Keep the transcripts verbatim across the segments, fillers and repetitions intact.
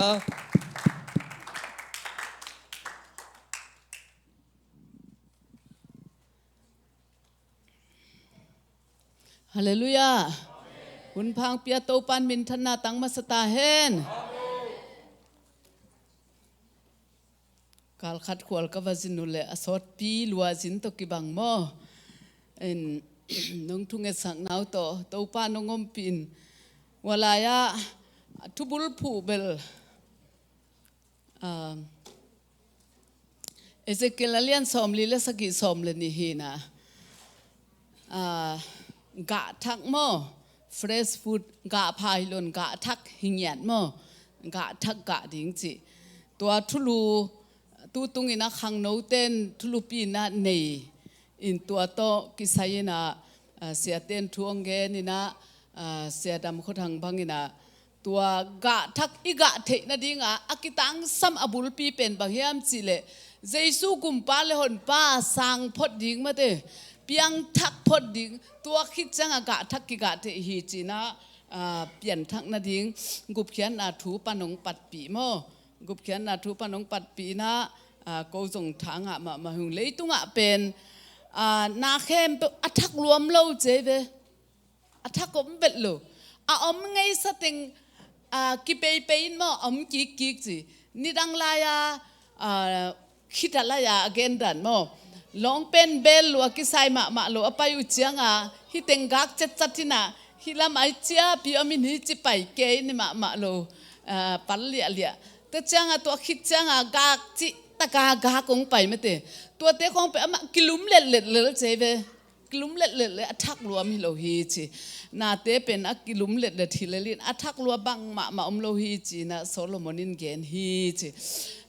a. Halleluiah. Hun phang pia Topan minthanna tang masa ta hen. Kal khat khual ka va zin uh leh a sawtpi lua zin tawh kibang maw? In, nong thungetsakna uh tawh Topa nong ompih in. Ua lai-ah thubul phuh bel, ah, Ezekiel a lian sawmli le sagih, sawm le nih hi-in ah, ah, gah thak maw? Fresh food, gah pha hi lo-in gah thak hi ngiat maw? Gah thak gah ding cih. Tua thulu, tu tungin a khangnote in thulupi-in ah nei in, tua tawh kisai-in ah, ah, siate in thu hong gen in ah, ah, Sia Dam Khua Thang bangin ah, tua gah thak i gah theih nadingah a kitangsam a bulpi pen bang hiam cih leh, Jesu Gumpa le Honpa sang phot ding mate, piangthak phot ding, tua khit ciangah gah thak kigah theih hi ci-in ah, ah, pianthak nading gupkhiatna thu pan hong patpih maw? Gupkhiatna thu pan hong patpih in ah, ah, ko zong tha ngah mahmah hi ung. Leitungah pen, ah, na khempeuh a thak lua om lo ci hi ve. A thak om vet lo. A om ngeisa teng, ah, kipeipei in maw, a om kikkik ci. Nidang lai-a, ah, khita lai-a a gen dan maw, lawngpen bel lua kisai mahmah lo a pai uh ciangah, hih teng gak cetcat in ah, hih lam ai ciapi om in, hih ci pai kei ni mahmah lo, ah, pal liahliah. Tua ciangah, tua khit ciangah gak cih taka gak hong pai mate. Tuate khawng pen amah kilum letlet lel ci hi ve. Kilum letlet le a thak lua om hi lo hi ci. Nate pen a kilum letlet hi lel in a thak lua bang mahmah om lo hi ci-in ah Solomon in gen hi ci.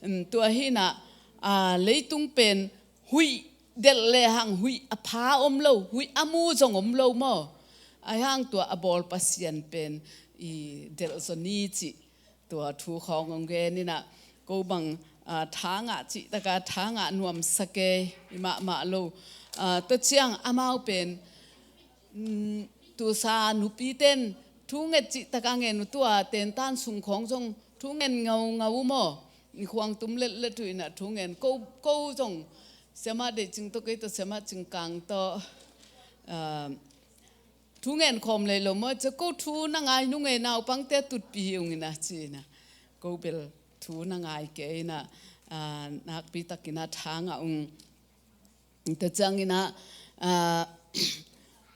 Um, tua hi-in ah, ah, leitung pen huih delh lehang huih a pha om lo, huih a mu zong om lo maw? Ahi hang tua a bawl Pasian pen i delh zaw ni cih. Tua thu khawng hong gen in ah, ko bang, ah, tha ngah cih taka tha ngah nuamsa kei, i mahmah lo. Ah, tua ciang amau pen, mm, tusa nupite in thu nget cih taka ngen uh, tua tentan sung khawng zong thu ngen ngaungau uh maw? Ni khuang tum letlet uh in ah thu ngen, ko, ko zong Siamah Deih Cing tawh, kei tawh Siamah Cing Kang tawh, ah, thu ngen khawm lei lo maw, cia ko thu na ngai nung ei, naupangte tutpih hi ung in ah ci-in ah. Ko bel thu na ngai kei in ah, ah, nakpi takin ah tha ngah ung. Tua ciangin ah, ah,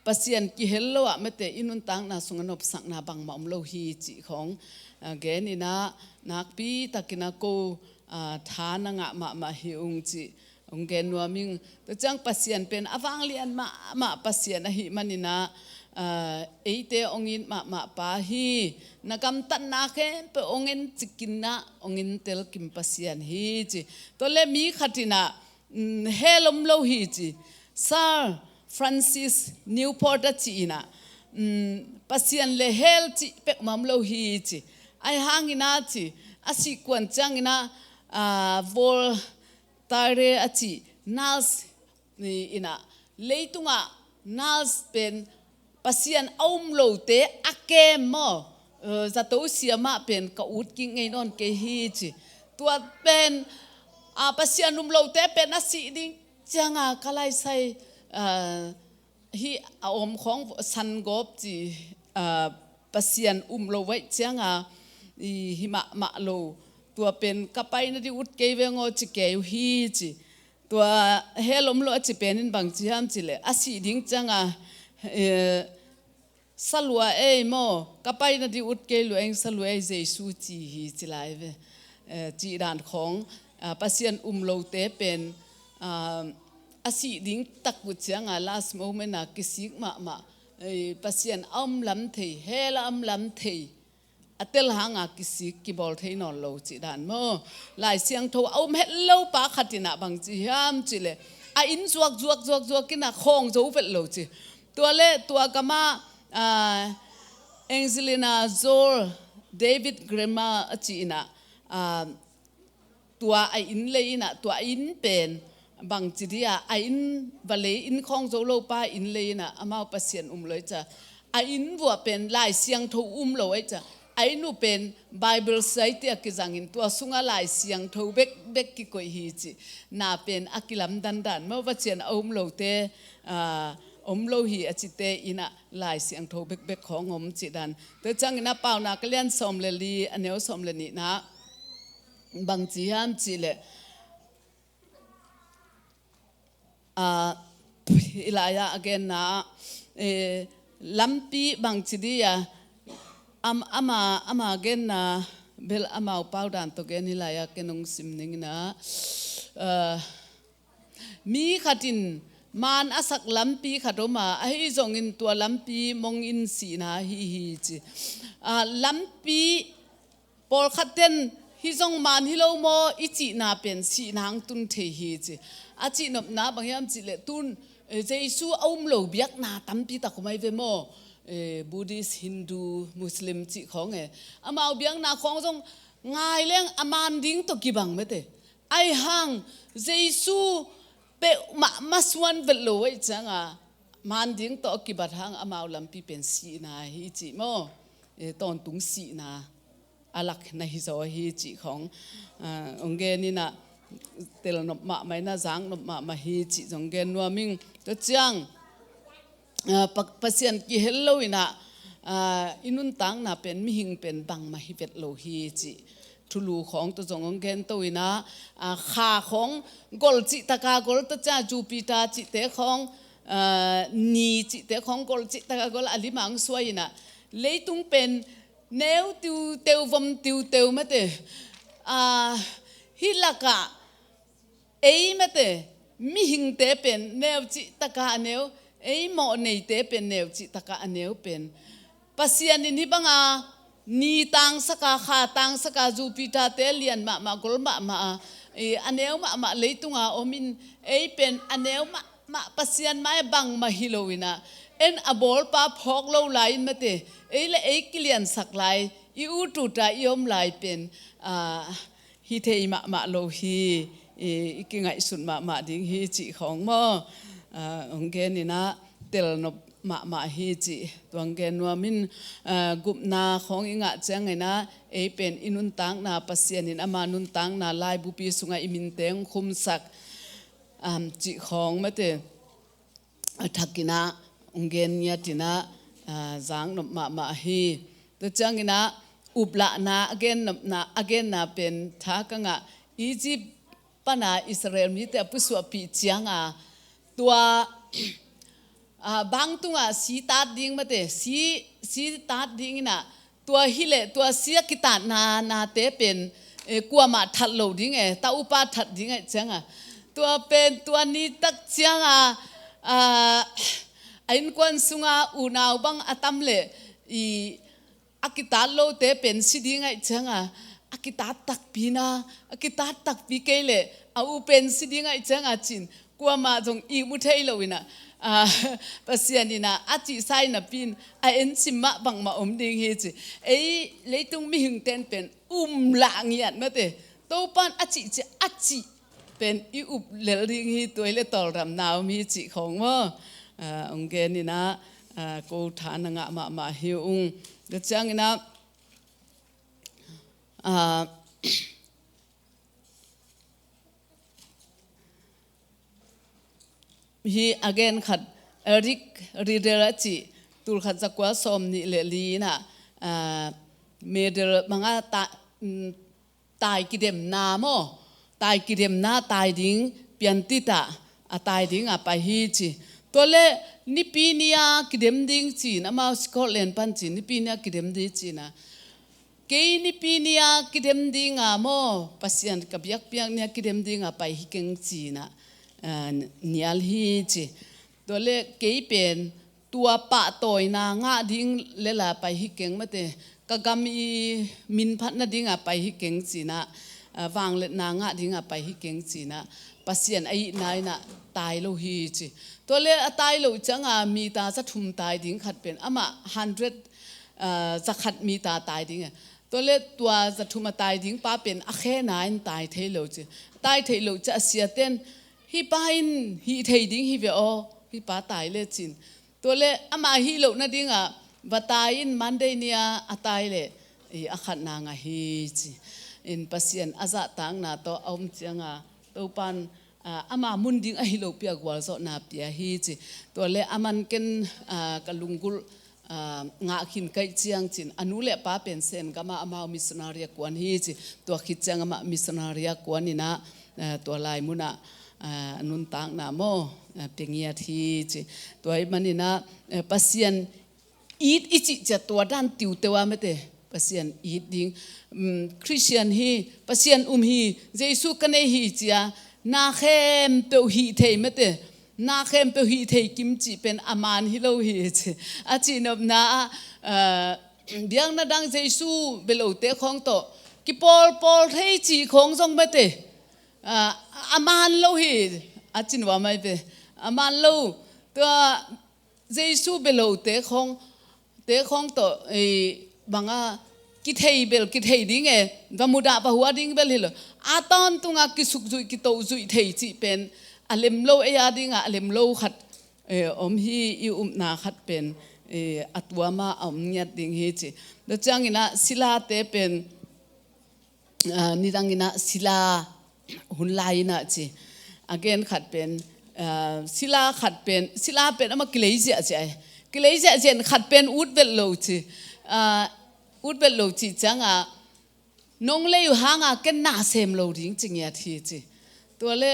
Pasian kihel lo ah mate i nuntakna sungah nopsakna bangmah om lo hi cih khawng, ah, gen in ah nakpi takin ah ko, ah, tha na ngah mahmah hi ung cih hong gen nuam ing. Tua ciang Pasian pen a vanglian mahmah Pasian ahih manin ah, ah, eite hong it mahmah pa hi. Na gamtatna khempeuh hong en cikin ah hong en telkim Pasian hi ci. Tua leh mi khat in ah, mm, hell om lo hi ci. Sir Francis Newport a cih in ah, mm, Pasian le hell cih peuhmah om lo hi ci. Ahi hangin ah ci, a sih kuan ciangin ah, ah, Voltaire a cih nurse in ah, leitungah nurse pen Pasian a um lote a kem maw, eh, zato sia mah pen ka ut kik ngei nawn kei hi ci. Tua pen, ah, Pasian um lote pen a sih ding ciangah ka laisai, ah, hih a om khawng sangawp ci, ah, Pasian um lo vaih ciangah, i, hi mahmah lo. Tua pen ka paina ding ut kei veng aw ci kei uh hi ci. Tua hell om lo a ci pen in bang ci hiam cih leh, a sih ding ciangah, eh, salua ei maw, ka paina ding ut kei lua ing, salua ei Jesu ci hi ci lai ve. Eh, cih dan khawng, ah, Pasian um lote pen, ah, a sih ding tak uh ciangah last moment ah kisik mahmah, eh, Pasian a om lam thei, hell a om lam thei, a tel hanga kisik kibawl thei nawn lo cih dan maw? Lai Siangtho a um het lo pa khat in ah bang ci hiam cih leh, a inn zuak, zuak, zuak, zuak in ah khawng zo vet lo ci. Tua leh tua gamah, ah, Angelina Jolie, David Gilmour a ci in ah, ah, tua a inn lei in ah, tua a inn pen bang ci dia, a inn va lei, inn khawng zo lo pa inn lei in ah, amau Pasian um lo ei cia. A inn vuah pen Lai Siangtho um lo ei cia. a inn uh pen Bible Society a kizangin tua sungah Lai Siangtho bekbek kikoih hi cih na pen a kilamdan dan maw, va cian a um lote, ah, om lo hi a cite innah Lai Siangtho bekbek khawng om cih dan. Tua ciangin a Paunak a lian sawm le li a neu sawm le nihna bangci hiam cihleh, ah, hih lai-ah a genna, eh, lampi bangci dih a, am, ama, ama genna bel amau pau dan tawh gen hih lai-ah ken hong sim ning innah, ah, mi khat in maan a sak lampi khat om a, ahi zongin tua lampi mongin sihna hi hi ci. Ah, lampi pawlkhat ten hih zong maan hi lo maw i cihna pen sihna hong tun thei hi ci. A cihnopna bang hiam cihleh tun, eh, Jesu a um lo biakna tampi tak om ai ve maw? Eh, Buddhist, Hindu, Muslim cih khawng e. Amau biakna khawng zong ngai leng a maan ding tawh kibang mete. Ai hang Jesu peuhmah masuan vet lo aih cianga maan ding tawh a kibat hang amau lampi pen sihna hi cih maw? Eh, tawntung sihna a lak na hi zaw hi cih khawng, ah, hong gen innah tel nop mahmah innah zak nop mahmah hi cih zong gen nuam ing. Tua ciang, ah, Pa-, Pasian kihel lo innah, ah, i nuntakna pen mihing pen bangmah hi vet lo hi cih thulu khawng tawh zong hong gen to innah, ah, kha khawng gol cih taka gol, tua ciang Jupiter cihte khawng, ah, ni cihte khawng gol cih taka gol a limang suai innah leitung pen neu tiuteu, vom tiuteu mete. Ah, hih lakah ei mete, mihingte pen neu cih taka a neu, ei mawh neite pen neu cih taka a neu pen Pasian in hih banga ni tangsaka, kha tangsaka, Jupiter-te lian mahmah, gol mahmah a, i, a neu mahmah leitunga om in ei pen a neu mah mah Pasian mai bangmah hi lo innah, en a bawlpa phawk lo lai in mete, ei le ei kiliansak lai, i ut uta i om lai pen, ah, hi thei mahmah lo hi, i, i kingaihsut mahmah ding hi cih khawng maw? Ah, hong gen innah tel nop mahmah hi cih tua hong gen nuam in, ah, gupna khawng i ngah ciang innah ei pen i nuntakna Pasian in ama nuntakna laibupi sungah i minte hong khumsak, um, cih khawng mete. A thak innah hong gen ngiat innah, ah, zak nop mahmah hi. Tua ciang innah uplahna a gen nopna, a genna pen tha ka ngah, Egypt pana Israel mite a pusuahpih cianga tua, ah, bang tungah si tat ding mate, si, si tat ding innah, tua hileh tua si a kitatna nate pen, eh, kuamah that lo ding e, ta upa that ding aih cianga. Tua pen tua ni tak cianga, ah, a innkuan sunga unau bang a tam leh i a kitat lote pen si ding aih cianga, a kitat takpi na, a kitat takpi kei leh a u pen si ding aih cianga cin kuamah zong ihmu thei lo innah, ah, Pasian innah a cihsa in a pin a ensim mah bangmah om ding hi ci. Ei leitung mihingten pen um lah ngiat mate, Topan a cih ciah a cih pen i up lel ding hi, tua hileh tawldamna om hi cih khawng maw? Ah, hong gen innah, ah, ko tha na ngah mahmah hi ung. Tua ciang innah, ah, hi a gen khat, Eric Riddle a cih, tulkhat zakua sawm nih le li innah, ah, medal banga ta, mm, tai kidemna maw, tai kidemna tai ding piantit ah a tai ding a pai hi ci. Tua leh nipi ni-a kidem ding cin, amau Scotland pan cin, nipi ni-a kidem ding cin a, kei nipi ni-a kidem dinga maw, Pasian ka biakpiak ni-a kidem dinga pai hi keng cin a, ah, nial hi ci. Tua leh kei pen tua pahtawina ngah ding lela pai hi keng mate, ka gam i minphat nadinga pai hi keng cin a, ah, vangliatna ngah dinga pai hi keng cin a, Pasian a itna innah tai lo hi ci. Tua leh a tai lo cianga mita zathum tai ding khat pen amah hundred, ah, zakhat mita tai ding e. Tua leh tua zathum a tai ding pa pen a khena in tai thei lo ci. Tai thei lo ci a siaten, hih pa in hih thei ding hi ve aw, hih pa tai le cin. Tua leh amah hih loh nadinga va tai in Monday ni-a a tai leh i a khatna ngah hi ci. In Pasian a zahtakna tawh a om cianga Topan, ah, ama mun ding ahi lopi a gualzawhna pia hi ci. Tua le aman ken, ah, ka lunggulh, ah, ngah khin ka hih ciang cin a nu le pa pen Sen gama amau missionary a kuan hi ci. Tua khit ciang amah missionary a kuan inah, ah, tua lai munah, ah, a nuntakna maw, ah, pia ngiat hi ci. Tua ahih maninah, eh, Pasian it i cih ciat tua dan tiuteu a mete, Pasian it ding. Um, Christian hi, Pasian um hi, Jesu ka nei hi cia na khempeuh hih thei mete, na khempeuh hih thei kim cih pen a man hi lo hi ci. A cihnopna ah, uh, biakna dang Jesu bia lote khawng tawh kipawlpawl thei cih khawng zong mete, uh, a man lo hi. A cihnopna mai pe a man lo. Tua Jesu bia lote khawng, te khawng tawh, eh, banga kithei bel, kithei ding e, va mudah va hua ding bel hi lo. A tawntunga kisukzuih, kitohzuih thei cih pen a lem lo, ei a dinga a lem lo khat, eh, om hi. I upna khat pen, eh, a tuama a om ngiat ding hi ci. Tua cianginah silate pen, ah, nidanginah sila hun lai inah ci. A gen khat pen, ah, sila khat pen, sila pen amah kilei ziahziah e. Kilei ziahziah in khat pen ut vet lo ci. Ah, ut vet lo cih cianga nong lei uh hanga ken na sem lo ding ci ngiat hi ci. Tua le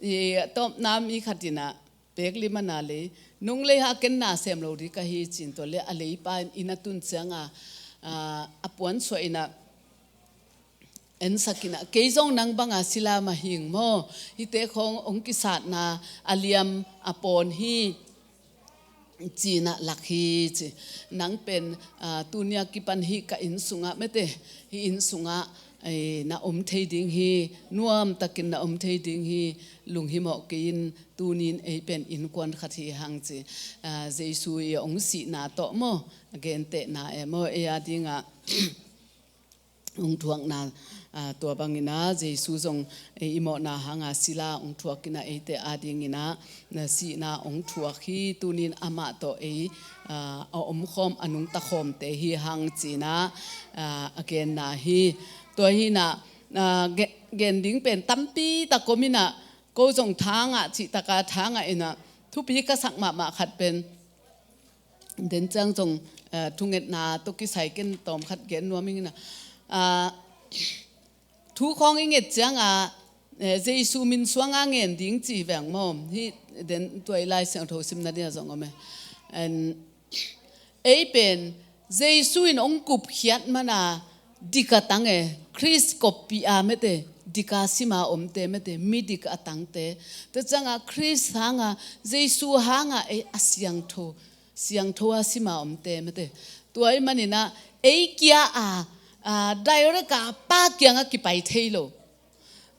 i tawpna mi khat inah pek limana lei, nong lei ha ken na sem lo ding ka hi cin. Tua le a leipa in inn a tun cianga, ah, a puansuah inah ensak inah, kei zong nang banga sila mah hing maw, hihte khawng hong kisatna a liam a pawn hi cinah lak hi ci. Nang pen, ah, tunia kipan hih ka inn sungah mete, hih inn sungah, eh, na om thei ding hi, nuamtakin na om thei ding hi. Lunghimawh kei in, tunin ei pen innkuan khat hi hang ci. Ah, Jesu i hong sihna tawh maw, a gentehna e maw, ei a dingah hong thuakna, ah, tua bangina Jesu zong, eh, i mawhna hanga sila hong thuakina eite a dingina na sihna hong thuak hi. Tunin amah tawh ei, ah, a omkhawm, a nungta khawmte hi hang cina, ah, a genna hi. Tua hinah, ah, ge-, gen ding pen tampi tak om inah, ko zong thangah cihtaka thangah inah thupi ka sak mahmah khat pen, den ciang zong, eh, thungetna tawh kisai ken tawmkhat gen nuam ing inah, ah, thu khawng i nget cianga, eh, Jesu min suanga ngen ding ci veng maw? Hih den tuai Lai Siangtho simna dinga zong om e. En, ei pen Jesu in hong gupkhiat mana dik a tang e, Khrist koppih a mete, dik a sima omte mete, midik a tangte. Tua cianga Khrist hanga, Jesu hanga ei a siangtho, siangtho a sima omte mete. Tua ahih maninah ei kia a, a, direct a Pa kiangah kipai thei lo.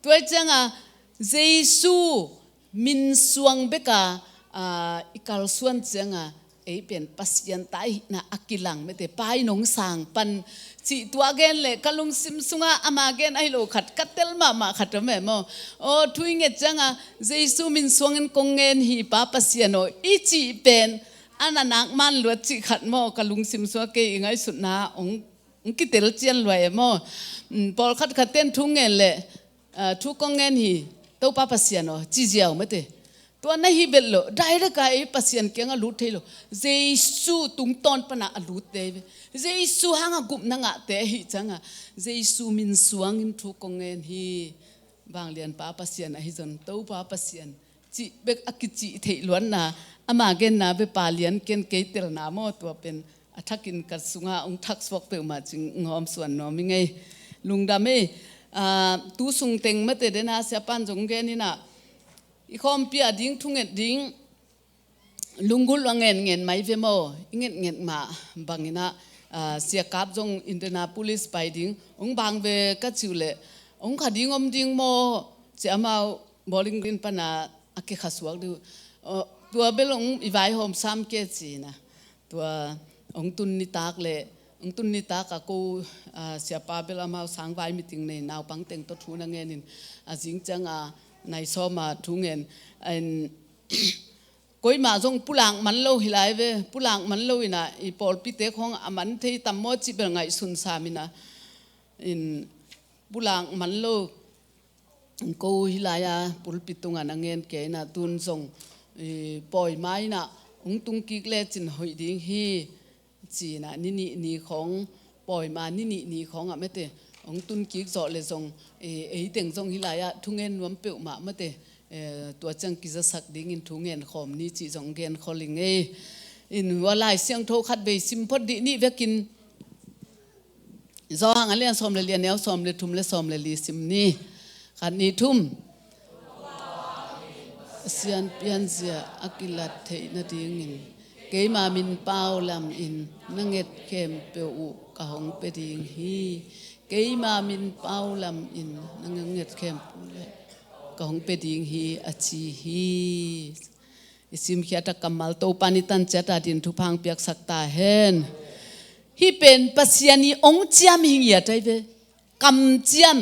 Tua ahih cianga Jesu min suang beka, ah, i kalsuan cianga ei pen Pasian ta ihihna a kilang mete, Pa in hong sang pan cih tua gen le ka lungsim sunga ama gen ahi lo khat ka tel mahmah khat om e maw. Aw, thu i nget cianga Jesu min suangin kong ngen hi Pa Pasian aw i cih pen a na nak man luat cih khat maw, ka lungsim sunga kei i ngaihsutna hong, hong kitel cian luai e maw. Um, pawlkhat khat ten thu ngen le, ah, thu kong ngen hi Topa Pasian aw ci ziau mete. Tua na hi vet lo, direct a ei Pasian kiangah lut thei lo. Jesu tungtawn pana a lutte, Jesu hanga gupna ngahte ahi cianga Jesu min suangin thu kong ngen hi. Vanglian Pa Pasian ahi zong Topa Pasian cih bek a kicih theih luatna, ama genna bek Pa Lian Kian kei telna maw, tua pen a thakin ka sunga hong thak suak peuhmah cing hawm suan nuam i ngei. Lungdam ei. Ah, tu sung teng mate dena siapan zong gen inah i khawmpi a ding thunget ding lunggulh a ngen ngen mai ve maw? I nget nget mah banginah, ah, siakap zong Indianapolis pai ding hong bang ve ka ciu leh hong kha ding om ding maw? Ci amau Bowling Green pana a kikha suak ding uh. Aw, tua bel hong i vaihawm sam ke cina. Tua hong tun nitak leh hong tun nitak a ko, ah, siapa bel amau sangvai meeting nei naupang teng tawh thu na ngenin a zing cianga nai sawma thu ngen. Koimah zong pulak man lo hi lai ve, pulak man lo inah i pawlpite khawng a man thei tam maw cih bel ngaihsun sam inah, in pulak man lo ko hi lai-a pulpit tungah na ngen kei inah tun zong, i, pawima inah hong tung kik lecin hoih ding hi. Ci inah ni nih ni khawng, pawima ni nih ni khawngah mate hong tun kik zawh le zong, e, ei teng zong hi lai-ah thungen nuam peuhmah mate, e, tua ciang kizasak dingin thungen khawm ni cih zong gen khol ing ei. In hua Lai Siangtho khat vei sim phot dih nih vekin, Johan a lian sawm le li, a neu sawm le thum le sawm le li sim ni. Khat, nih, thum. Pasian pianzia a kilat theih nadingin keima min pau lamin na nget khempeuh uh ka hong pia ding hi. Keima min pau lamin na nget khempeuh uh ka hong pia ding hi, a ci hi. I simkhiat a kammal Topa i tan ciat a ding thupha hong piaksak ta hen. Hih pen Pasian i hong ciam hi ngiat ai ve. Kamciam.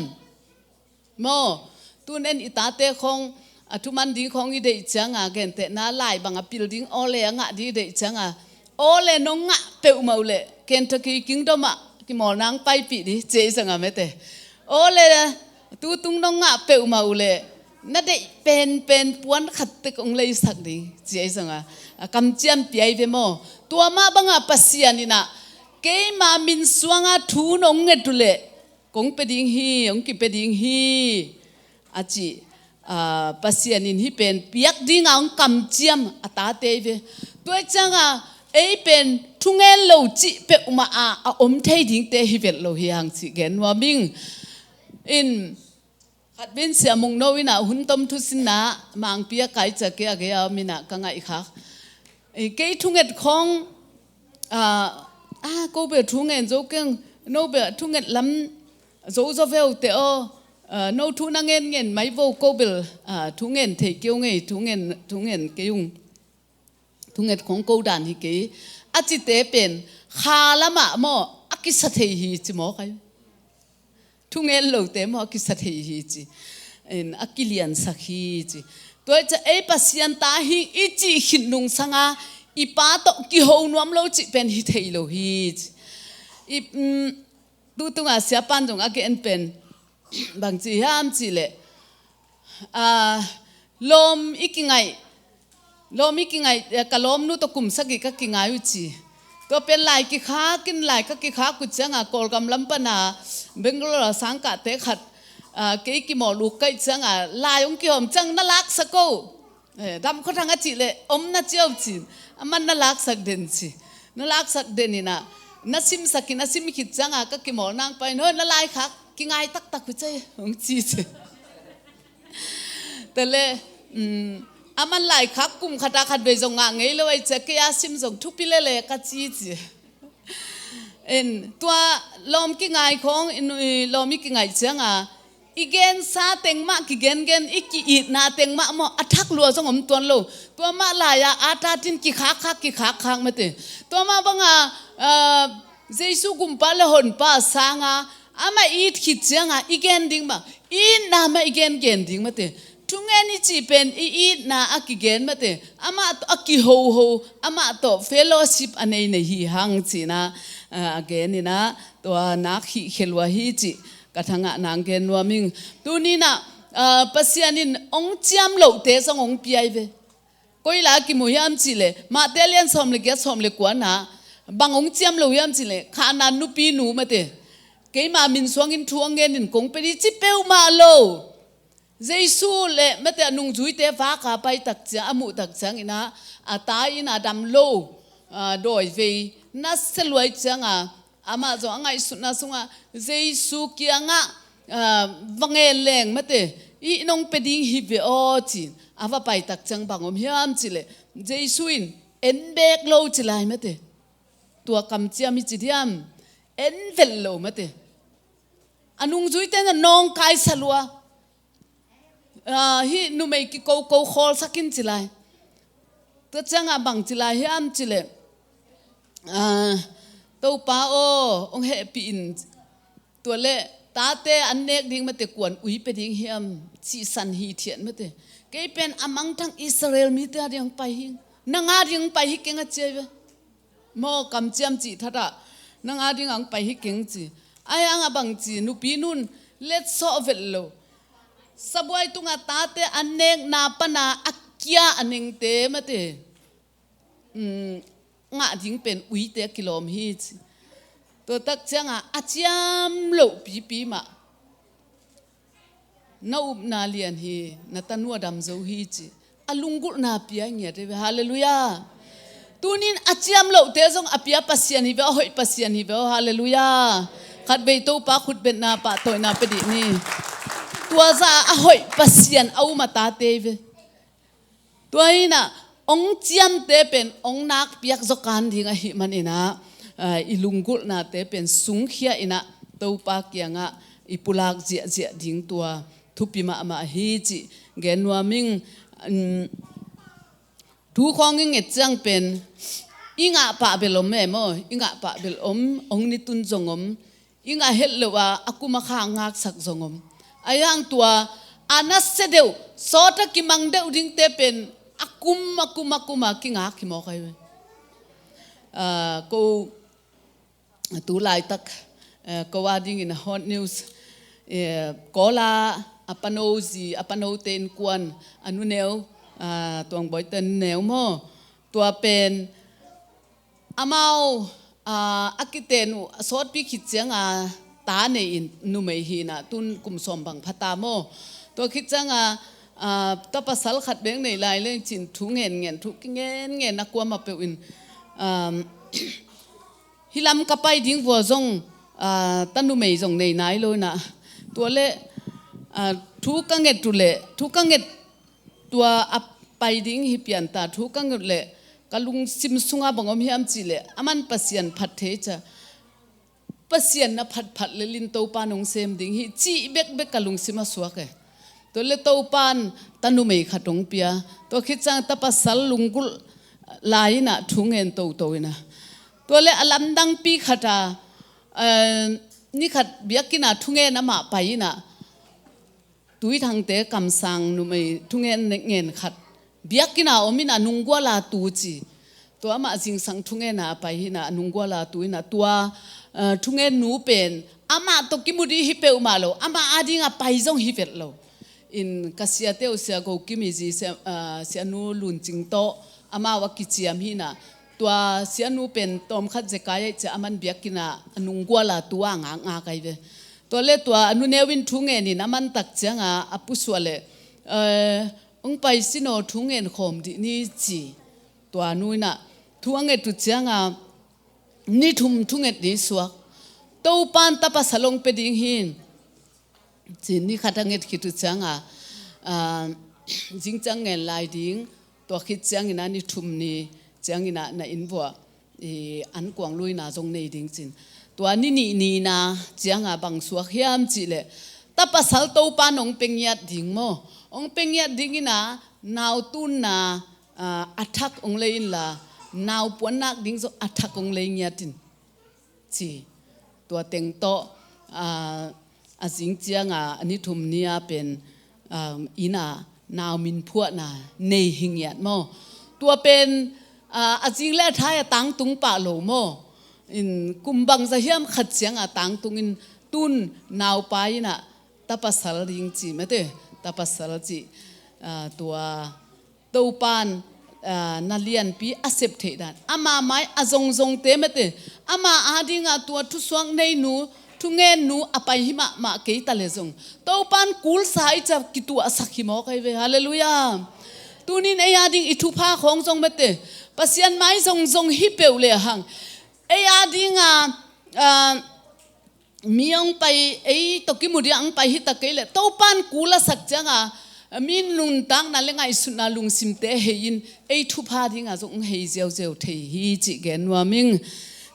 Maw, tun en i tate khawng, a thuman ding khawng i deih cianga, gentehna lai bang a pil ding awle a ngah ding i deih cianga, awle nong ngah peuhmah uh leh, Kentucky Kingdom ah kimawl nang paipih ding, ci ei zong a mate. Awle tutung nong ngah peuhmah uh leh, na deih penpen puan khat tek hong leisak ding, ci ei zong a, a kamciam pia ai ve maw. Tua mah banga Pasian inah, keima min suanga thu nong nget uh leh, kong pia ding hi, hong kipia ding hi, a ci. A, Pasian in hih pen piak dinga hong kamciam a tate hi ve. Tua cianga ei pen thungen lo cih peuhmah a, a om thei dingte hi vet lo hi hang cih gen nuam ing. In khat bin Sia Mung No inah hun tom thusinna Mangpi a kai ciang kei a gei a om inah ka ngaihkhak. E, kei thunget khawng, a, a, ko bel thungen zo keng, no bel thunget lam zo zo veu te aw, a, no thu na ngen ngen mai vo, ko bel, a, thungen thei kei ung ei, thungen, thungen kei ung. Thunget khawng ko dan hi kei. A cite pen kha lamah maw, a kisa thei hi ci maw kai. Thungen lote maw a kisa thei hi ci. En, a kiliansak hi ci. Tua hi ciang ei Pasian ta hi i cih khit nungsanga i pa tawh kiho nuam lo cih pen hi thei lo hi ci. I, um, tu tunga siapan zong a gen pen bang ci hiam cih leh, a, lawm i kingaih, lawm i kingaih, eh, ka lawmnu tawh kum sagih ka kingai uh ci. Tua pen lai kikhak in, lai ka kikhak uh cianga Kawlgam lam pana Bangalore a sangkahte khat, ah, kei kimawl uk kaih cianga lai hong kihawm ciang na laksak o. Eh, dam khuathang a cih leh om na ciau cin, a man na laksak den ci. Na laksak den inah, na simsak in, na sim khit cianga ka kimawl nang pai in, hoi na laikhak kingai taktak uh ciai hong ci ci. Tale, um, a man laikhak kum khata khat vei zong ngah ngei lo ai cia, kei a sim zong thupi lele ka ci ci. En, tua lawm kingai khawng, in, i, lawm i kingai cianga i gensa teng mah kigengen, i ki-itna teng mah maw, a thak lua zong om tuan lo. Tua mah lai-a a tatin kikhakkhak, kikhakkhak mate. Tua mah banga, ah, Jesu gumpa le honpa sanga amah it khit cianga i gen ding mah, itna mah i gengen ding mate. Thungen i cih pen i itna a kigen mate. Amah tawh a kihoho, amah tawh fellowship a nei nei hi hang cihna, ah, a gen inah, tua nak hih khia lua hi cih ka thangah nang gen nuam ing. Tuninah, ah, Pasian in hong ciam lohte zong hong pia ai ve. Koi la kimu hiam cih leh, Mate lian sawm le giat, sawm le kuana, bang hong ciam lo hiam cih leh, Khanaan nupi nu mate. Keima min suangin thu hong ngenin kong pia ding ci peuhmah lo. Jesu le mate a nungzuite vaka pai tak ciang, a muh tak ciang inah, a tai in a dam lo, a, dawi vei na sia luai cianga, amah zong a ngaihsutna sungah Jesu kiangah, ah, va ngen leng mate, i nong pia ding hi ve aw ci-in a va pai tak ciang bang om hiam cih leh, Jesu in en beek lo ci lai mate. Tua kamciam hi ci diam, en velh lo mate. A nungzuite na nawngkaisa lua. Ah, hih numei kikoko khawlsak in ci lai. Tua ciangah bang ci lai hiam cih leh, ah, Topa aw, hong hehpih in, tua leh tate an nek ding mate kuan ui pia ding hiam, cihsan hithiat mate. Kei pen a mangthang Israel mite a ding hong pai hing. Nang a ding pai hi keng a ci a ve. Maw, kamciam cih thatah nang a ding ang pai hi keng ci. Ahi hang a bang ci, nupi nun letsawh vet lo. Sabuai tungah tate a nekna pana a kia a nengte mate, um, ngah ding pen uite a kilawm hi ci. Tua tak ciangah a ciam loh pipi mah na upna lian hi, na tanu a dam zo hi ci. A lunggulhna pia ngiat hi ve. Halleluiah. Tunin a ciam lohte zong a pia Pasian hi ve, a hoih Pasian hi ve. Halleluiah. Khatvei Topa khutbetna pahtawina pia dih ni. Tua zah a hoih Pasian a um a tate hi ve. Tua inah ong ciamte pen ong nakpiak zaw kan ding ahih maninah, ah, i lunggulhnate pen sungkhia inah Topa kiangah i pulak ziahziah ding tua thupi mahmah hi cih gen nuam ing. Um, thu khawng i nget ciang pen i ngah pah bel om e maw, i ngah pah bel om, ong ni tun zong om. I ngah het loh a, a kum a kha ngaksak zong om. Ahi hang tua a nasia deuh, sawt a kimang deuh dingte pen a kum, a kum, a kum a kingak hi mawk ahi ve. Ah, ko tu laitak, eh, ko a dingin a hot news, eh, Kawl a a pano zi, a panote innkuan a nuneu, ah, Tuangbawite nuneu maw? Tua pen amau, ah, a kiten uh a sawtpi khit cianga ta nei in numei hi inah tun kum sawm bang pha ta maw? Tua khit cianga, ah, ta pasal khat beng nei lai leng cin thu ngen ngen, thu kingen ngen a kuamah peuh in, um, hih lam ka pai ding vua zong, ah, ta numei zong nei nai lo inah. Tua leh, ah, thu ka nget uh leh, thu ka nget tua a pai ding hi pian ta, thu ka nget leh ka lungsim sungah bang om hiam cih leh, aman Pasian phat thei cia. Pasian na phatphat leh lin Topa nong sem ding hi cih bekbek ka lungsim a suak e. Tua leh Topan ta numei khat hong pia. Tua khit ciang ta pasal lunggulh lai inah thu ngen toto inah. Tua leh a lamdangpi khat a, eh, ni khat biakinn a thu ngen amah pai inah. Tuithangte kamsang numei thu ngen ngen khat biakinn a om inah nunggual a tu ci. Tua amah zingsang thu ngen a pai hi inah nunggual a tu inah tua, eh, thu ngen nu pen amah tawh kimu dih hi peuhmah lo, amah a ding a pai zong hi vet lo. In ka siate uh Sia Go Kim i zi Sia, ah, Sianu Lun Cing tawh amau a kiciam hi inah. Tua Sianu pen tawmkhat zekai aih cia aman biakinn a a nunggual a tu a ngakngak ahi ve. Tua leh tua a nuneu in thu ngen in aman tak cianga a pusuah leh, eh, ong pai sin aw thu ngen khawm dih ni ci. Tua nu inah thu a nget uh cianga ni thum thu nget ni suak. Topan ta pasal ong pia ding hi. Ci ni khat a nget khit uh cianga, ah, zing ciang ngen lai ding, tua khit ciangin a ni thum ni ciangin a na inn vuah, i, an kuang luina zong nei ding cin. Tua ni nih nina cianga bang suak hiam cih leh, ta pasal Topan ong pia ngiat ding maw? Ong pia ngiat ding inah nau tunna, ah, a thak ong lei inla, nau puannak ding zong a thak ong lei ngiat in. Ci. Tua teng tawh, ah, a zing cianga a ni thum ni a pen, ah, inn a nau min phuahna nei hi ngiat maw? Tua pen, ah, a zing leh a thai a tangtung pah lo maw? In kum bangza hiam khat cianga tangtung in tun nau pai inah ta pasal ding ci mate, ta pasal ci, ah, tua Topan, ah, na lianpi a sep theih dan. Ama mai a zongzongte mate. Ama a dinga tua thusuak nei nu, thungen nu a pai hi mahmah kei ta leh zong. Topan kulsa i ca kituahsak hi mawk ahi ve. Halleluiah. Tunin ei a ding i thupha khawng zong mate. Pasian mai zongzong hi peuh lehang. Ei a dinga, ah, mi ong pai, ei tawh kimu dia ong pai hi ta kei leh, Topan kul a sak cianga, mi nuntakna leh ngaihsutna lungsimte hei in, ei thupha dinga zong ong hei ziauziau thei hi cih gen nuam ing.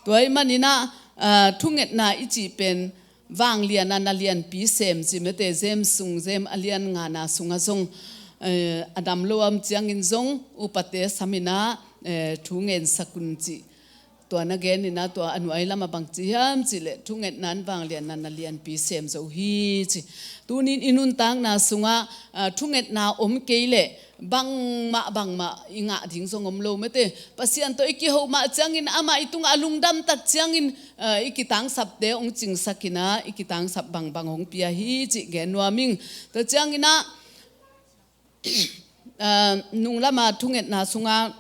Tua ahih maninah, ah, thungetna i cih pen, vangliana na lianpi sem ci mate, James sung, James a lian ngana sungah zong, eh, a dam lo a om ciangin zong, upate saminah, eh, thungen sak un cih. Tua na gen in ah tua a nuai lamah bang ci hiam cih leh thungetna in vangliatna na lianpi sem zo hi ci. Tunin i nuntakna sungah, ah, thungetna om kei leh bangmah bangmah i ngah ding zong om lo mate. Pasian tawh i kiho mah ciangin amah i tungah a lungdam tak ciangin, ah, i kitangsapte hong cingsak in ah i kitangsap bangbang hong pia hi cih gen nuam ing. Tua ciangin ah, ah, nunglama thungetna sungah,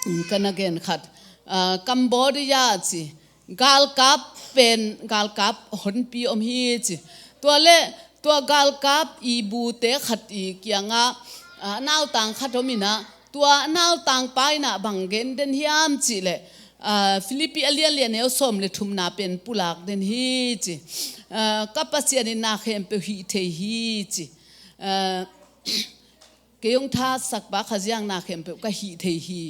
um, ka na gen khat, ah, Cambodia ci, galkap pen, galkap honpi om hi ci. Tua leh tua galkap i bute khat i kiangah, ah, nautang khat om in ah, tua nautang pa in ah bang gen den hiam cih leh, ah, Philippi a lianlian neu sawm le thumna pen pulak den hi ci. Ah, ka Pasian in na khempeuh hih thei hi ci. Ah, kei hong thahatsak pa Kha Siangtho na khempeuh ka hih thei hi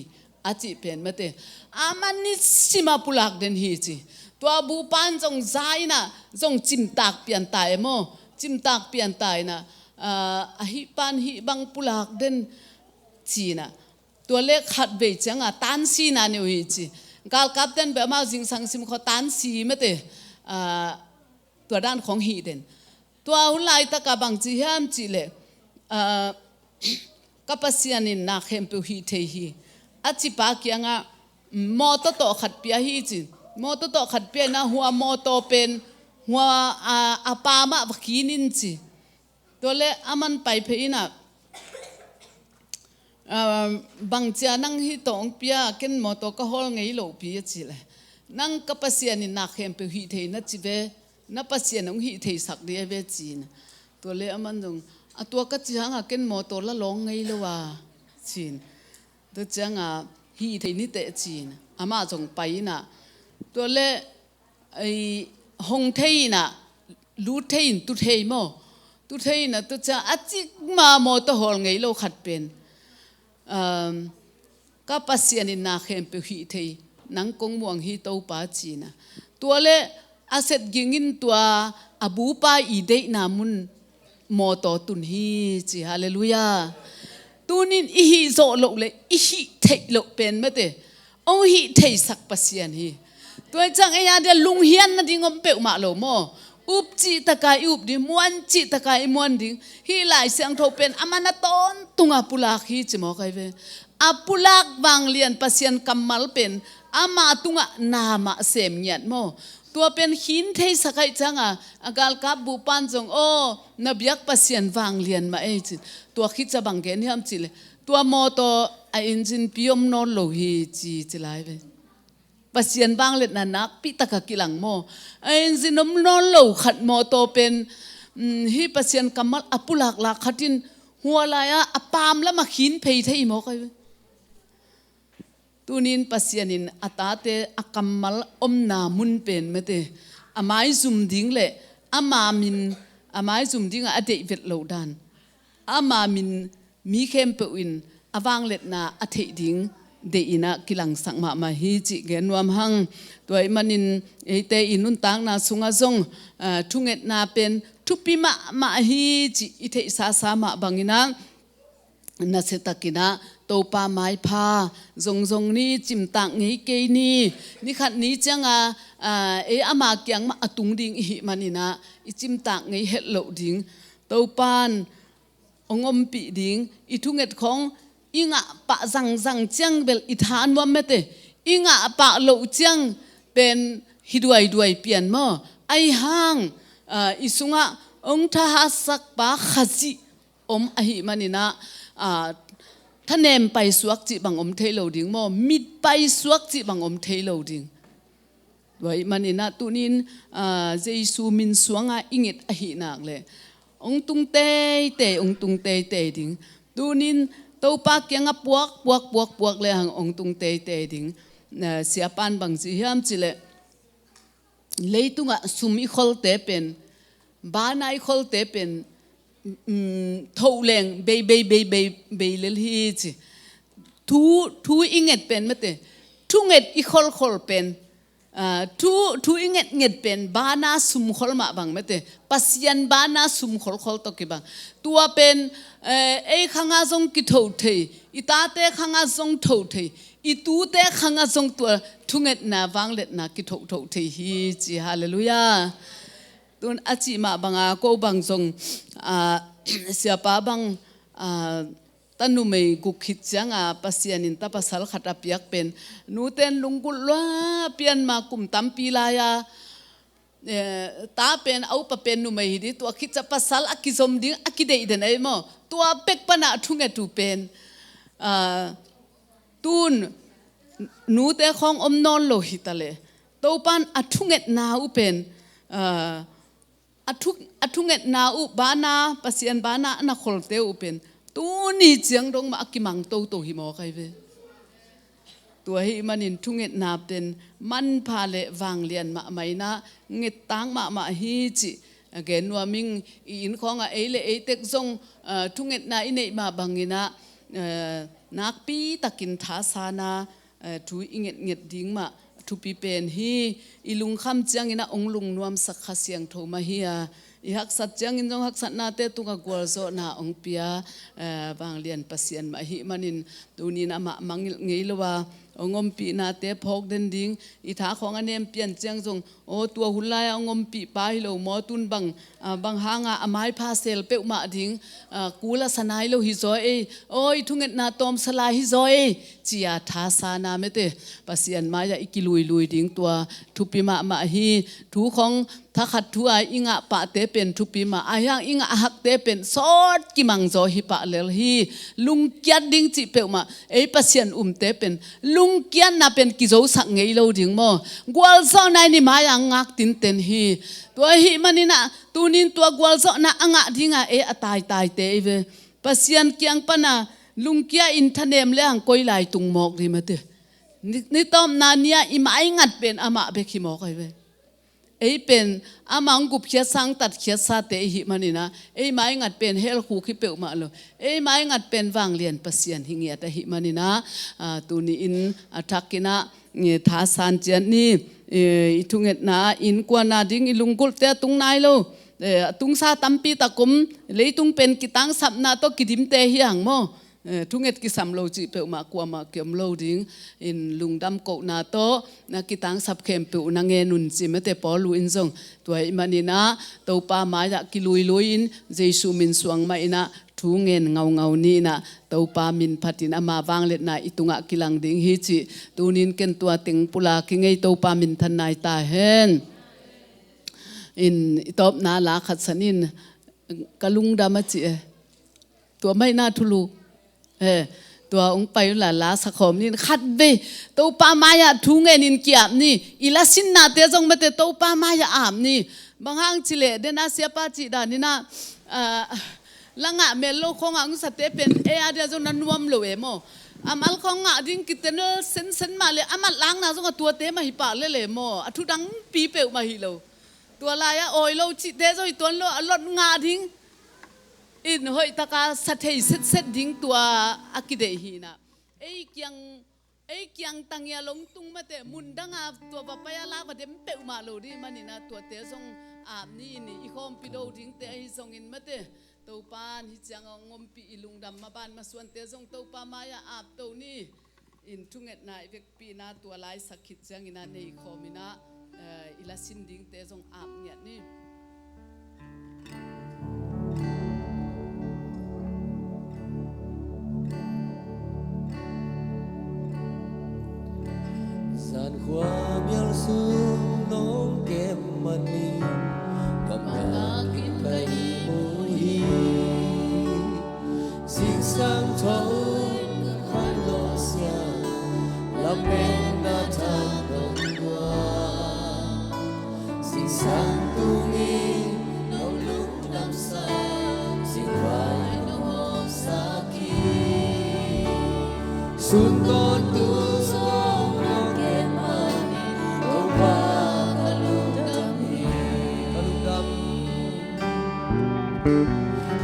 a cih pen mate. Aman nisim a pulak den hi ci. Tua bupa in zong za in ah zong cimtak pian ta e maw. Cimtak pian ta in ah, ah, a hih pan hih bang pulak den ci in ah. Tua leh khatvei ciangah tansi na nei uh hi ci. Galkapte'n beh amau zingsang sim khawng tansi mate. Ah, tua dan khawng hih den. Tua hun laitakah bang ci hiam cih leh, ah, ka Pasian in na khempeuh hih thei hi a ci pa kiangah, mm, mawtaw tawh khat pia hi ci. Mawtaw tawh khat pia in ah hua mawtaw pen hua, ah, a pa mah va khin in ci. Tua leh aman pai phei in ah, ah, bang cia nang hih tawh hong pia, ken mawtaw ka hawl ngei lo pi a cih leh, nang ka Pasian in na khempeuh hih thei na ci ve, na Pasian hong hih theisak ding a ve ci in. Tua leh aman zong, a tua ka ci hangah ken mawtaw la lawng ngei lo a ci in. Tua ciangah hih thei ni teh ci in. Amah zong pai in ah. Tua leh, ei, hong thei in ah, lut thei in tu thei maw. Tu thei in ah, tua ciang a cikmah mawtaw hawl ngei lo khat pen, um, ka Pasian in na khempeuh hih thei, nang kong muang hi Topa ci in ah. Tua leh a set ging in tua a bupa i deihna mun mawtaw tun hi ci. Halleluiah. Tunin i hih zawh loh leh i hih theih loh pen mate, hong hih theisak Pasian hi. Tua hi ciang ei a dia lunghian nading om peuhmah lo maw. Up cih taka i up ding, muan cih taka i muan ding. Hih Lai Siangtho pen a man a tawntunga pulak hi ci maw kai ve. A pulak vanglian Pasian kammal pen ama tungah na mah sem ngiat maw. Tua pen khin theisak ahih ciangah a galkap bupa'n zong, aw, na biak Pasian vanglian mah ei ci. Tua khit ciang bang gen hiam cih leh, tua mawtaw a engine pi om nawn lo hi ci, ci lai ve. Pasian vangliatna nakpi taka kilang maw. A engine om nawn lo khat mawtaw pen, mm, hih Pasian kammal a pulaklak khat in hua lai-ah a paam lamah khin phei thei maw kai ve. Tunin Pasian in a tate a kammal omna mun pen mate, a maizum ding leh ama min, a maizum dingah a deih vet loh dan, ama min mi khempeuh in a vangliatna a theih ding deih in ah kilangsak mahmah hi cih gen nuam hang. Tua ahih manin eite i nuntakna sungah zong, ah, thungetna pen thupi mahmah hi cih i theihsasa mah bangin ah, nasia takin ah Topa maipha zongzong ni, cimtak ngei kei ni. Ni khat ni ciangah, ah, ei ama kiang mah a tung ding i hih manin ah i cimtak ngei het loh ding. Topa'n hong ompih ding, i thunget khawng i ngah pah zangzang ciang bel i tha nuam mate, i ngah pah loh ciang pen hi duaiduai pian maw. Ahi hang, ah, i sungah hong thahatsak pa Khazih om ahih manin ah, ah, thanem paisuak cih bang om thei lo ding maw, mit paisuak cih bang om thei lo ding. Tua ahih manin ah tunin, ah, Jesu min suangah i nget ahih nak leh hong tung teitei, hong tung teitei ding. Tunin Topa kiangah puak, puak, puak, puak le hang hong tung teitei ding. Ah, siapa'n bang ci hiam cih leh, leitungah sum i kholte pen, bana i kholte pen, um, thoh leng bei, bei, bei, bei, bei lel hi ci. Thu, thu i nget pen mate, thunget i kholkhol pen, ah, thu, thu i ngetnget pen bana sum khol mah bang mate, Pasian bana sum kholkhol tawh kibang. Tua pen, eh, ei khangah zong kitho thei, i tate khangah zong tho thei, i tute khangah zong tua thungetna vangliatna kithohthoh thei hi ci. Halleluiah. Tun a cih mah banga ko bang zong, ah, siapa bang, ah, ta numei guk khit cianga Pasian in ta pasal khat a piak pen, nuten lunggulh lua, pianma kum tampi lai-a, eh, ta pen, a upa pen numei hi ding, tua khit ciang pasal a kizom ding a kideih den ei maw. Tua pek pana a thunget uh pen, ah, tun nute khawng om nawn lo hi ta leh, Topan a thungetna uh pen, ah, a thu, a thungetna uh bana, Pasian bana a na kholte uh pen tuni ciang dong mah a kimang toto hi mawk ahi ve. Tua ahih manin thungetna pen manpha le vanglian mahmah inah, ngettak mahmah hi cih a gen nuam ing. I inn khawngah ei le ei tek zong, ah, thungetna i neih mah banginah, ah, nakpitakin thasanna, eh, thu i ngetnget ding mah thupi pen hi. I lungkham ciangin a ong lungnuamsak Kha Siangtho mah hi a, i haksat ciangin zong haksatnate tungah gualzawhna ong pia, eh, vanglian Pasian mah ahih manin tunin amah mangngilh ngei lo a, ong ompihnate phawk den ding. I tha khawng a nem pian ciang zong, aw, tua hun lai-a ong ompih pa hi lo maw, tun bang, ah, bang hanga a maipha sel peuhmah ding, ah, kul a sa nai lo hi zaw ei, aw, i thungetna tawmsa lai hi zaw ei, ci-a thasanna mete Pasian mai-ah i kiluilui ding tua thupi mahmah hi. Thu khawng thakhat thu-a i ngah pahte pen thupi mah, ahi hang i ngah hakte pen sawt kimang zaw hi pah lel hi. Lungkiat ding cih peuhmah ei Pasian umte pen lungkiatna pen kizosak ngei lo ding maw. Gualzawhna in i mai-a ngak tinten hi. Tua ahih maninah tunin tua gualzawhna a ngah dinga ei a taitaite i ve, Pasian kiang pana lungkia in thanem le hang koi lai tung mawk ding mate. Ni, ni tawpna ni-a i maingat pen amah bek hi mawk ahi ve. Ei pen amah hong gupkhiatsa, hong tatkhiatsate i hih maninah, ei maingat pen helkhuk hi peuhmah lo. Ei maingat pen vanglian Pasian hi ngiat ahih maninah, ah, tuni-in a thakinah, eh, thasan ciat ni, eh, i thungetna innkuan a ding i lunggulhte a tung nai lo. Eh, a tungsa tampi tak om, leitung pen kitangsapna tawh kidimte hi hang maw. Eh, thunget kisam lo cih peuhmah kuamah kiom lo ding in lungdam kohna tawh na kitangsap khempeuh na ngen un ci mate Paul uh in zong. Tua ahih maninah Topa mai-ah kiluilui in Jesu min suang mah inah thu ngen ngaungau ni inah Topa min phatin ama vangliatna i tungah kilang ding hi cih tunin ken tua teng pula kingei Topa minthan nai ta hen. In i tawpna la khat sanin ka lungdam a ci e. Tua maina thulu. Eh, tua ong pai unla la sakhawm nin khat vei Topa mai-ah thu ngenin ki-ap ni. I lasinnate zong mate Topa mai-ah ap ni. Bang hang cileh dena siapa cih daninah, ah, la ngah mel lo khawngah ong sate pen ei a dia zong na nuam lo e maw. A mal khawng ngah ding kitenel sensen mah le a mat langna zong a tuate mah hi pah lel e maw. A thu dangpi peuh mah hi lo. Tua lai-ah awi lo cihte zong hi tuan lo, a lot ngah ding in hoihtaka sa thei setset ding tua a kideih hinah. Ei kiang, ei kiang tangia longtung mate mundanga tua va pai-a la va dem peuhmah lo ding maninah tuate zong ap ni in i khawmpi do dingte ahi zongin mate Topan hi cianga ong ompih i lungdam maban masuante zong Topa mai-ah ap to ni. In thungetna i vekpihna tua laisak khit cianginah nei khawminah, eh, i lasin dingte zong ap ngiat ni. Zankhua mial sung nong kem manin gamtakin ka ihmu hi. Zingsang tho in ka khawl lawhsiang lametna thak dong dua. Zingsang tungin nong lungdamsak, zingvai nong hawmsak hi. Sun tawntung sawm nong kem manin Topa ka lungdam hi. Ka lungdam.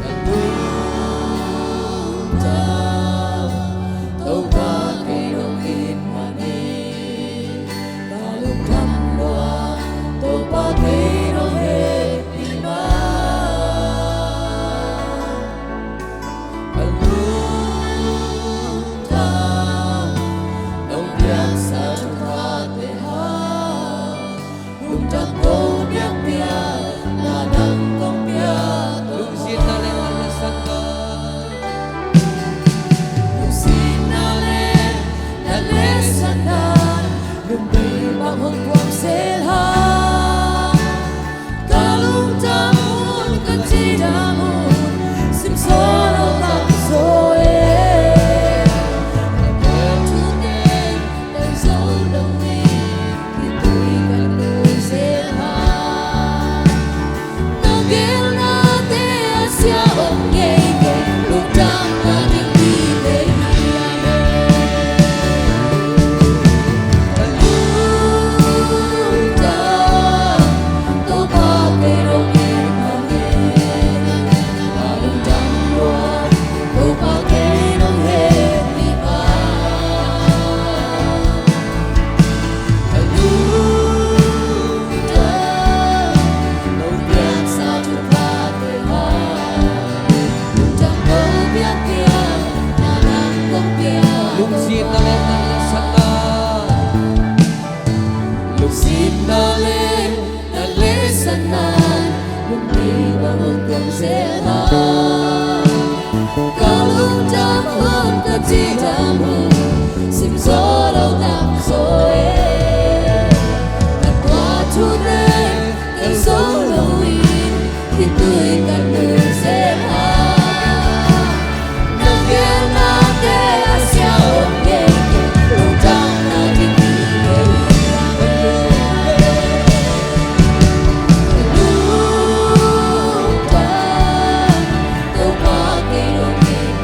Ka lungdam, Topa kei nong it manin ka lungdam lua, Topa kei nong hehpih ma. Ka lungdam, no Lungsimna le na lesatna, lungsimna le na lesatna, lungpi bang hong kong zel a, ka lungdam hong ka cidam hong sim zo lo dam zo e. Na tua thute ka zo lo in, khitui ka nu zel a, na gelnate a sia hong ngei ke, lungdamna ding hi ke. Lungdam, Topa kei lo in,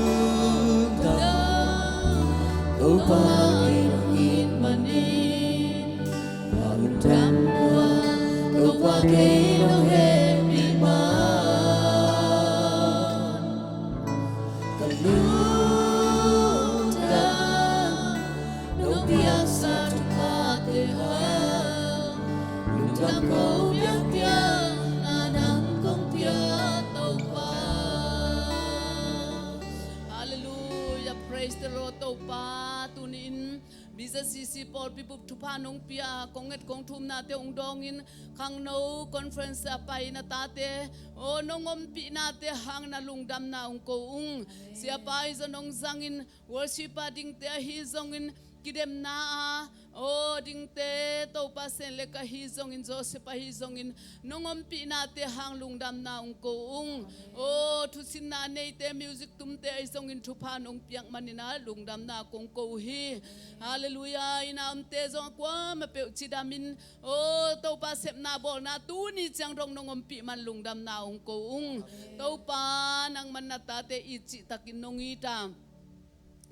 Ka lungdam, Topa kei lo in manin, ka lungdam lua, Topa kei lo hehpih man. Ka lungdam, no piaksa thuphate hang, lungdam ko piakpiakna nang kong pia, Topa. Halleluiah. Praise the Lord, Topa. Tuni-in B Z C C pawlpi bup thupha nong pia, kong nget kong thumnate hong dawngin, khangno conference a pai na tate, aw, nong ompihnate hang na lungdamna hong ko ung. Siapa ahi zong nong zangin, worship a dingte ahi zongin, kidemna a aw dingte, Topa Senlek ahi zongin, Joseph ahi zongin, nong ompihnate hang lungdamna hong ko ung. Aw, thusinna neite, music tumte ahi zongin thupha nong piak manin ah lungdamna kong ko uh hi. Halleluiah. Inn a omte zong a kuamah peuh cidamin, aw, Topa sepna bawlna tuni ciang dong nong ompih man lungdamna hong ko ung. Topa, nangman na tate it cihtakin nong it a,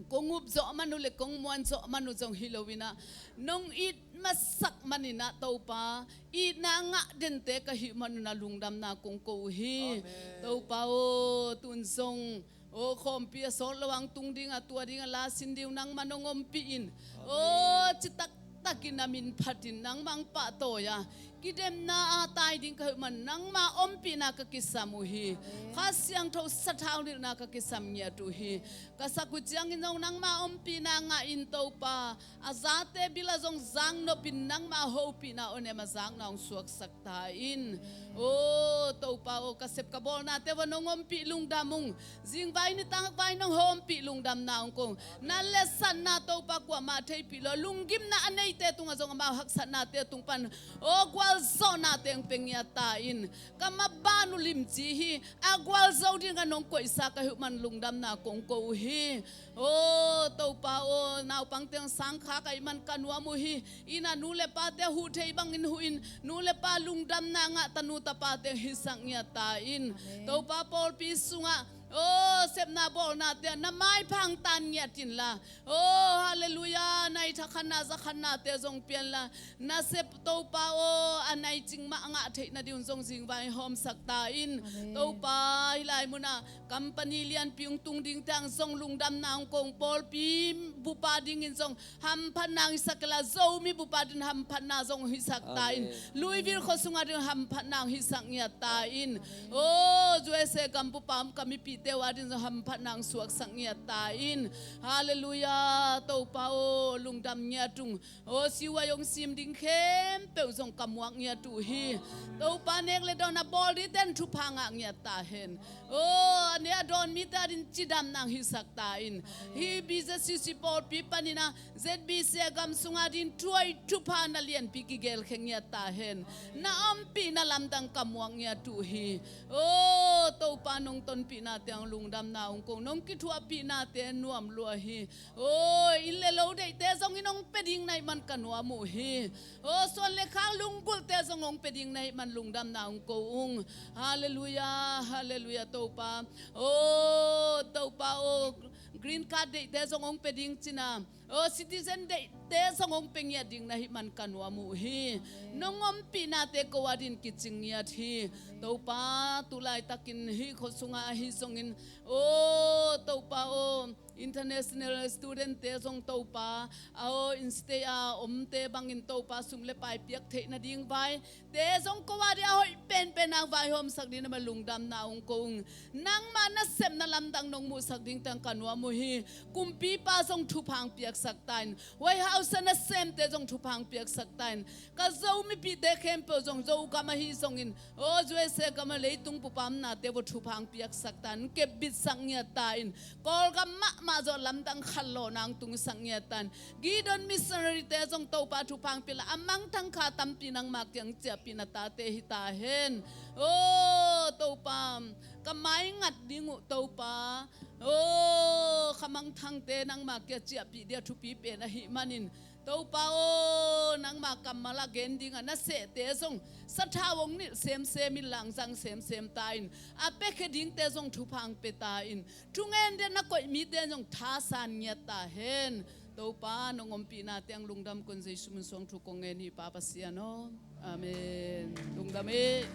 kong up zawh man uh le kong muan zawh man uh zong hi loin ah, nong it masak manin ah, Topa, itna ngah dente ka hih man un ah lungdamna kong ko uh hi. Topa aw, tun zong aw, khawmpi a sawt lo ang tung ding a, tua ding a, la sin ding uh nangmah nong ompih in, aw, citak takin a min phatin nangmah hong pahtawi a, kidemna a tai ding ka hih man nangmah ompihna ka kisam uh hi. Kha Siangtho sathau nilhna ka kisam ngiat uh hi. Ka sak uh ciangin zong nangmah ompihna ngah in, Topa, a zate bil ah zong zang nopin nangmah hopihna awnem a zakna hong suaksak ta in. Aw, Topa aw, ka sep ka bawlnate va nong ompih lungdam ung. Zingvai nitangvai nong ompih lungdamna hong ko ung. Na letsatna, Topa, kuamah theihpih lo. Lunggimna a neite tungah zong amau haksatnate tung pan, aw, gualzawhnate hong pia ngiat ta in. Ka maban uh limci hi. A gualzo dingah nong koihsa ka hih man lungdamna kong ko uh hi. Aw, Topa aw, naupangte hong sangkhak ahih man ka nuam uh hi. Inn a nu le pate huh thei bangin huh in, nu le pa lungdamna ngah tanu tapate hisak ngiat ta in. Topa, pawlpi sungah, aw, sepna bawlnate ah na maipha hong tan ngiat inla, aw, halleluiah, nai thakhatna zakhannate zong pia inla, na sep, Topa aw, a naicing mah a ngah theih nading un zong zingvai hawmsak ta in. Topa, hih lai munah company lianpi hong tung dingte hang zong lungdamna hong ko ung. Pawlpi bup a dingin zong hamphatna hong hisak inla, Zomi bup a dingin hamphatna zong hong hisak ta in. Louisville khua sung a dingin hamphatna hong hisak ngiat ta in. Aw, U S A gam bup a om ka mipihte uh a dingin zong hamphatna hong suaksak ngiat ta in. Halleluiah, Topa aw, lungdam ngiat ung. Aw, siuai hong sim ding khempeuh zong ka muak ngiat uh hi. Topa, nek le dawn a bawl dingte in thupha ngah ngiat ta hen. Aw, a nek a dawn mite a dingin cidamna hong hisak ta in. Hih B Z C C pawlpi panin ah Z B C a gam sung a dingin thuai thupha na lianpi kigelkhe ngiat ta hen. Na ompihna lamdang ka muak ngiat uh hi. Aw, Topa, nong tonpihnate hang lungdamna hong ko ung. Nong kithuahpihnate nuam lua hi. Aw, inn le lo deihte zong in hong pia ding na hih man ka nuam uh hi. Aw, suan le khak lunggulhte zong hong pia ding na hih man lungdamna hong ko ung. Halleluiah, halleluiah, Topa. Aw, Topa aw, green card deihte zong hong pia ding cihna, aw, citizen deihte zong hong pia ngiat ding na hih man ka nuam uh hi. Nong ompihnate ko a dingin kicing ngiat hi. Topa, tu laitakin hih khua sungah ahi zongin, aw, Topa aw, international studentte zong, Topa, aw, in-state a omte bangin, Topa, sum le pai piak theih nading vaite zong ko a dingin a hoih penpen a vaihawmsak dingin amah lungdamna hong ko ung. Nangmah nasepna lamdang nong muhsak dingte hang ka nuam uh hi. Kumpipa zong thupha hong piaksak ta in. White House a nasemte zong thupha hong piaksak ta in. Ka Zo mipihte khempeuh zong, Zogam ahi zongin, aw, U S A gam a leitung bup a omnate uh thupha hong piaksak ta in, kepbitsak ngiat ta in. Kawlgam mahmah zawh lamdang khat lawhna hong tungsak ngiat ta in. Gideon missionary-te zong, Topa, thupha hong pia inla, a mangthang kha tampi nangma kiang ciahpih na tate hi ta hen. Aw, Topa, ka mai ngat ding uh, Topa, aw, kha mangthangte nangma kiang ciahpih ding a thupi pen ahih manin, Topa aw, nangma kammal a gen dingah na sehte zong sathau hong nilh semsem in, la hong zang semsem ta in. A piakhia dingte zong thupha hong pia ta in. Thungen dingin na koih mite zong thasan ngiat ta hen. Topa, nong ompihnate hang lungdam kong, Jesu min suang thu kong ngen hi, Pa Pasian aw. Amen. Lungdam hi.